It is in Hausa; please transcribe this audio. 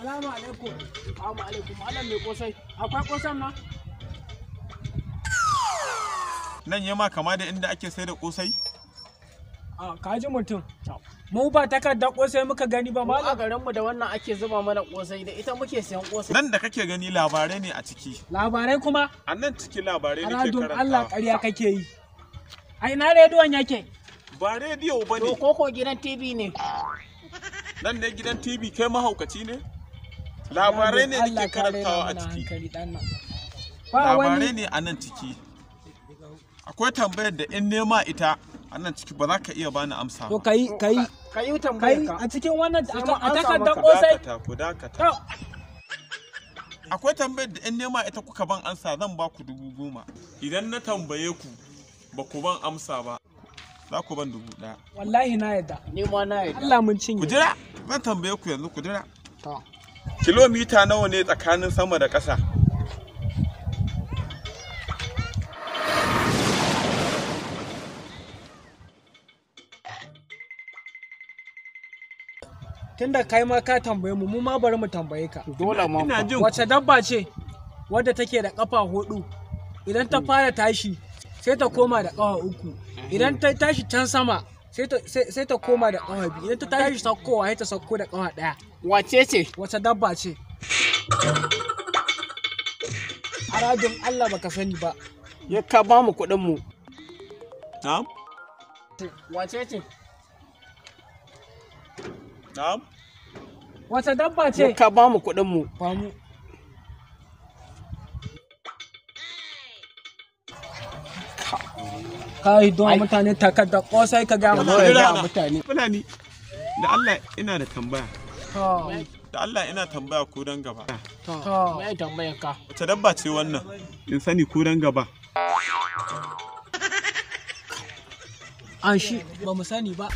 Salamu alaikum. Assalamu alaikum. Malam mai kosai. Akwai kosan nan? Nan yama kama da inda ake sai da kosai? A kaji mutum. Mu ba takardar kosai muka gani ba Mu a malam. garinmu da wannan ake zuba mana kosai, da ita muke siyan kosai. Nan da kake gani labarai ne a ciki. Labarai kuma? A nan cikin labarai nake Aradun Allah karantawa. ƙarya kake yi. A ina rediyon yake? Ba rediyo ba To ne. koko gidan TV ne. Nan ne gidan TV, kai mahaukaci ne? Labarai ne Allah nake ka raina karantawa a mana ciki. hankali ɗan nan. Ba Labarai wani ne a nan ciki. Akwai tambayar da in nema ita a nan ciki ba za ka iya bani amsa To ba. kai kai Ka yi kai tambayar ka. a cikin wannan Sai mun a ansa takardar maka. kosai. Dakata, ku dakata. To, Akwai tambayar da in nema ita kuka ban amsa zan ba ku 10,000. Idan na tambaye ku ba ku ban amsa ba, za ku ban 1,000. Wallahi na yadda. Ni ma na yarda. Allah mun cinye. Ku jira, zan tambaye ku yanzu, ku jira. To. Kilomita nawa ne tsakanin sama da ƙasa? Tunda kai ma ka tambaye mu, mu ma bari mu tambaye ka. Dole ma. Ina jin ku. Wace dabba ce wadda take da kafa hudu? Idan ta fara tashi sai ta koma da kafa uku. Idan ta tashi can sama sai ta koma da kafa biyu. Idan ta tashi saukowa sai ta sauko da kafa daya. Wace ce? Wace dabba ce? Aradun Allah baka sani ba. Ya ka ba mu kuɗin mu. Na'am? Wace ce? Na'am? Wace dabba Ya ce? ka ba mu kuɗin mu. Ba mu. Kai don mutane takardar kosai ka gaya mana. Ya Jira gaya na. mutane. Fulani, da Allah ina da tambaya. To, Da Allah ina tambaya ko dan gaba. to. Mai tambayar ka. Wace dabba ce wannan? In sani ko dan gaba. An shi ba mu sani ba.